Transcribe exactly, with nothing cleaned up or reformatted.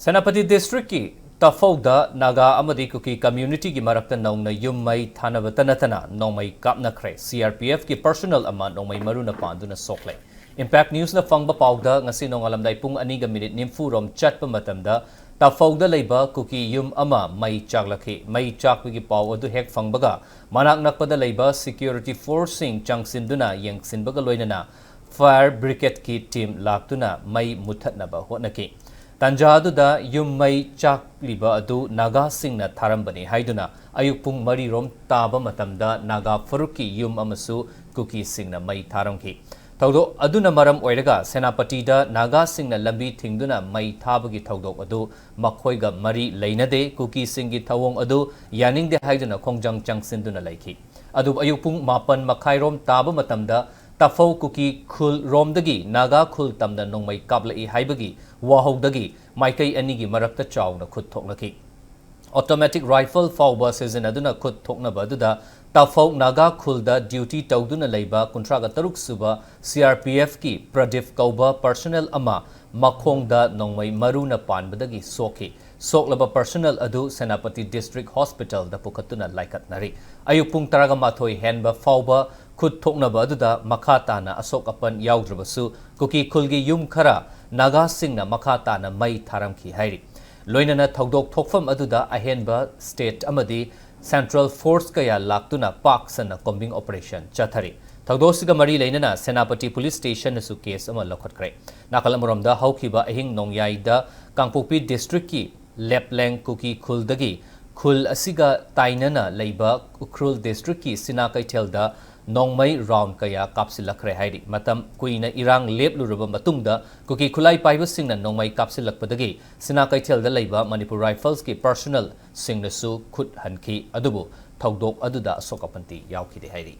ꯁꯦꯅꯥꯄꯇꯤ ꯗꯤꯁꯇ꯭ꯔꯤꯛꯀꯤ ꯇꯐꯧꯗ ꯅꯥꯒꯥ ꯑꯃꯗꯤ ꯀꯨꯀꯤ ꯀꯝꯃ꯭ꯌꯨꯅꯤꯇꯤꯒꯤ ꯃꯔꯛꯇ ꯅꯧꯅ ꯌꯨꯝ ꯃꯩ ꯊꯥꯅꯕꯇ ꯅꯠꯇꯅ ꯅꯣꯡꯃꯩ ꯀꯥꯞꯅꯈ꯭ꯔꯦ꯫ ꯁꯤ ꯑꯥꯔ ꯄꯤ ꯑꯦꯐꯀꯤ ꯄꯔꯁꯣꯅꯦꯜ ꯑꯃ ꯅꯣꯡꯃꯩ ꯃꯔꯨꯅ ꯄꯥꯟꯗꯨꯅ ꯁꯣꯛꯂꯦ꯫ ꯏꯝꯄꯦꯛ ꯅ꯭ꯌꯨꯁꯅ ꯐꯪꯕ ꯄꯥꯎꯗ ꯉꯁꯤ ꯅꯣꯡꯉꯥꯜꯂꯝꯗꯥꯏ ꯄꯨꯡ ꯑꯅꯤꯒ ꯃꯤꯅꯤꯠ ꯅꯤꯐꯨ ꯔꯣꯝ ꯆꯠꯄ ꯃꯇꯝꯗ ꯇꯐꯧꯗ ꯂꯩꯕ ꯀꯨꯀꯤ ꯌꯨꯝ ꯑꯃ ꯃꯩ ꯆꯥꯛꯂꯛꯈꯤ꯫ ꯃꯩ ꯆꯥꯛꯄꯒꯤ ꯄꯥꯎ ꯑꯗꯨ ꯍꯦꯛ ꯐꯪꯕꯒ ꯃꯅꯥꯛ ꯅꯛꯄꯗ ꯂꯩꯕ ꯁꯦꯀ꯭ꯌꯨꯔꯤꯇꯤ ꯐꯣꯔꯁꯁꯤꯡ ꯆꯪꯁꯤꯟꯗꯨꯅ ꯌꯦꯡꯁꯤꯟꯕꯒ ꯂꯣꯏꯅꯅ ꯐꯥꯌꯔ ꯕ꯭ꯔꯤꯒꯦꯗꯀꯤ ꯇꯤꯝ ꯂꯥꯛꯇꯨꯅ ꯃꯩ ꯃꯨꯊꯠꯅꯕ ꯍꯣꯠꯅꯈꯤ꯫ ꯇꯥꯟꯖꯥ ꯑꯗꯨꯗ ꯌꯨꯝ ꯃꯩ ꯆꯥꯛꯂꯤꯕ ꯑꯗꯨ ꯅꯥꯒꯥꯁꯤꯡꯅ ꯊꯥꯔꯝꯕꯅꯤ ꯍꯥꯏꯗꯨꯅ ꯑꯌꯨꯛ ꯄꯨꯡ ꯃꯔꯤ ꯔꯣꯝ ꯇꯥꯕ ꯃꯇꯝꯗ ꯅꯥꯒꯥ ꯐꯨꯔꯨꯞꯀꯤ ꯌꯨꯝ ꯑꯃꯁꯨ ꯀꯨꯀꯤꯁꯤꯡꯅ ꯃꯩ ꯊꯥꯔꯝꯈꯤ꯫ ꯊꯧꯗꯣꯛ ꯑꯗꯨꯅ ꯃꯔꯝ ꯑꯣꯏꯔꯒ ꯁꯦꯅꯥꯄꯇꯤꯗ ꯅꯥꯒꯥꯁꯤꯡꯅ ꯂꯝꯕꯤ ꯊꯤꯡꯗꯨꯅ ꯃꯩ ꯊꯥꯕꯒꯤ ꯊꯧꯗꯣꯛ ꯑꯗꯨ ꯃꯈꯣꯏꯒ ꯃꯔꯤ ꯂꯩꯅꯗꯦ꯫ ꯀꯨꯀꯤꯁꯤꯡꯒꯤ ꯊꯧꯑꯣꯡ ꯑꯗꯨ ꯌꯥꯅꯤꯡꯗꯦ ꯍꯥꯏꯗꯨꯅ ꯈꯣꯡꯖꯪ ꯆꯪꯁꯤꯟꯗꯨꯅ ꯂꯩꯈꯤ꯫ ꯑꯗꯨꯕꯨ ꯑꯌꯨꯛ ꯄꯨꯡ ꯃꯥꯄꯟ ꯃꯈꯥꯏ ꯔꯣꯝ ꯇꯥꯕ ꯃꯇꯝꯗ ꯇꯐꯧ ꯀꯨꯀꯤ ꯈꯨꯜ ꯔꯣꯝꯗꯒꯤ ꯅꯥꯒꯥ ꯈꯨꯜ ꯇꯝꯅ ꯅꯣꯡꯃꯩ ꯀꯥꯞꯂꯛꯏ ꯍꯥꯏꯕꯒꯤ ꯋꯥꯍꯧꯗꯒꯤ ꯃꯥꯏꯀꯩ ꯑꯅꯤꯒꯤ ꯃꯔꯛꯇ ꯆꯥꯎꯅ ꯈꯨꯠ ꯊꯣꯛꯅꯈꯤ꯫ ꯑꯣꯇꯣꯃꯦꯇꯤꯛ ꯔꯥꯏꯐꯜ ꯐꯥꯎꯕ ꯁꯤꯖꯤꯟꯅꯗꯨꯅ ꯈꯨꯠ ꯊꯣꯛꯅꯕ ꯑꯗꯨꯗ ꯇꯐꯧ ꯅꯥꯒꯥ ꯈꯨꯜꯗ ꯗ꯭ꯌꯨꯇꯤ ꯇꯧꯗꯨꯅ ꯂꯩꯕ ꯀꯨꯟꯊ꯭ꯔꯥꯒ ꯇꯔꯨꯛ ꯁꯨꯕ ꯁꯤ ꯑꯥꯔ ꯄꯤ ꯑꯦꯐꯀꯤ ꯄ꯭ꯔꯗꯤꯞ ꯀꯧꯕ ꯄꯔꯁꯣꯅꯦꯜ ꯑꯃ ꯃꯈꯣꯡꯗ ꯅꯣꯡꯃꯩ ꯃꯔꯨꯅ ꯄꯥꯟꯕꯗꯒꯤ ꯁꯣꯛꯈꯤ꯫ ꯁꯣꯛꯂꯕ ꯄꯔꯁꯣꯅꯦꯜ ꯑꯗꯨ ꯁꯦꯅꯥꯄꯇꯤ ꯗꯤꯁꯇ꯭ꯔꯤꯛ ꯍꯣꯁꯄꯤꯇꯥꯜꯗ ꯄꯨꯈꯠꯇꯨꯅ ꯂꯥꯏꯀꯠꯅꯔꯤ꯫ ꯑꯌꯨꯛ ꯄꯨꯡ ꯇꯔꯥꯒ ꯃꯥꯊꯣꯏ ꯍꯦꯟꯕ ꯐꯥꯎꯕ ꯈꯨꯠ ꯊꯣꯛꯅꯕ ꯑꯗꯨꯗ ꯃꯈꯥ ꯇꯥꯅ ꯑꯁꯣꯛ ꯑꯄꯟ ꯌꯥꯎꯗ꯭ꯔꯕꯁꯨ, ꯀꯨꯀꯤ ꯈꯨꯜꯒꯤ ꯌꯨꯝ ꯈꯔ ꯅꯥꯒꯥꯁꯤꯡꯅ ꯃꯈꯥ ꯇꯥꯅ ꯃꯩ ꯊꯥꯔꯝꯈꯤ ꯍꯥꯏꯔꯤ꯫ ꯂꯣꯏꯅꯅ ꯊꯧꯗꯣꯛ ꯊꯣꯛꯐꯝ ꯑꯗꯨꯗ ꯑꯍꯦꯟꯕ ꯁ꯭ꯇꯦꯠ ꯑꯃꯗꯤ ꯁꯦꯟꯇ꯭ꯔꯦꯜ ꯐꯣꯔꯁ ꯀꯌꯥ ꯂꯥꯛꯇꯨꯅ ꯄꯥꯛ ꯁꯟꯅ ꯀꯣꯝꯕꯤꯡ ꯑꯣꯄꯔꯦꯁꯟ ꯆꯠꯊꯔꯤ꯫ ꯊꯧꯗꯣꯛꯁꯤꯒ ꯃꯔꯤ ꯂꯩꯅꯅ ꯁꯦꯅꯥꯄꯇꯤ ꯄꯨꯂꯤꯁ ꯁ꯭ꯇꯦꯁꯟꯅꯁꯨ ꯀꯦꯁ ꯑꯃ ꯂꯧꯈꯠꯈ꯭ꯔꯦ꯫ ꯅꯥꯀꯜ ꯑꯃꯔꯣꯝꯗ, ꯍꯧꯈꯤꯕ ꯑꯍꯤꯡ ꯅꯣꯡꯌꯥꯏꯗ ꯀꯥꯡꯄꯣꯛꯄꯤ ꯗꯤꯁꯇ꯭ꯔꯤꯛꯀꯤ ꯂꯦꯞꯂꯦꯡ ꯀꯨꯀꯤ ꯈꯨꯜꯗꯒꯤ ꯈꯨꯜ ꯑꯁꯤꯒ ꯇꯥꯏꯅꯅ ꯂꯩꯕ ꯎꯈ꯭ꯔꯨꯜ ꯗꯤꯁꯇ꯭ꯔꯤꯛꯀꯤ ꯁꯤꯅꯥ ꯀꯩꯊꯦꯜꯗ ꯅꯣꯡꯃꯩ ꯔꯥꯎꯟ ꯀꯌꯥ ꯀꯥꯞꯁꯤꯜꯂꯛꯈ꯭ꯔꯦ ꯍꯥꯏꯔꯤ꯫ ꯃꯇꯝ ꯀꯨꯏꯅ ꯏꯔꯥꯡ ꯂꯦꯞꯂꯨꯔꯕ ꯃꯇꯨꯡꯗ ꯀꯨꯀꯤ ꯈꯨꯠꯂꯥꯏ ꯄꯥꯏꯕꯁꯤꯡꯅ ꯅꯣꯡꯃꯩ ꯀꯥꯞꯁꯤꯜꯂꯛꯄꯗꯒꯤ ꯁꯤꯅꯥ ꯀꯩꯊꯦꯜꯗ ꯂꯩꯕ ꯃꯅꯤꯄꯨꯔ ꯔꯥꯏꯐꯜꯁꯀꯤ ꯄꯔꯁꯣꯅꯦꯜꯁꯤꯡꯅꯁꯨ ꯈꯨꯠ ꯍꯟꯈꯤ꯫ ꯑꯗꯨꯕꯨ ꯊꯧꯗꯣꯛ ꯑꯗꯨꯗ ꯑꯁꯣꯛ ꯑꯄꯟꯗꯤ ꯌꯥꯎꯈꯤꯗꯦ ꯍꯥꯏꯔꯤ꯫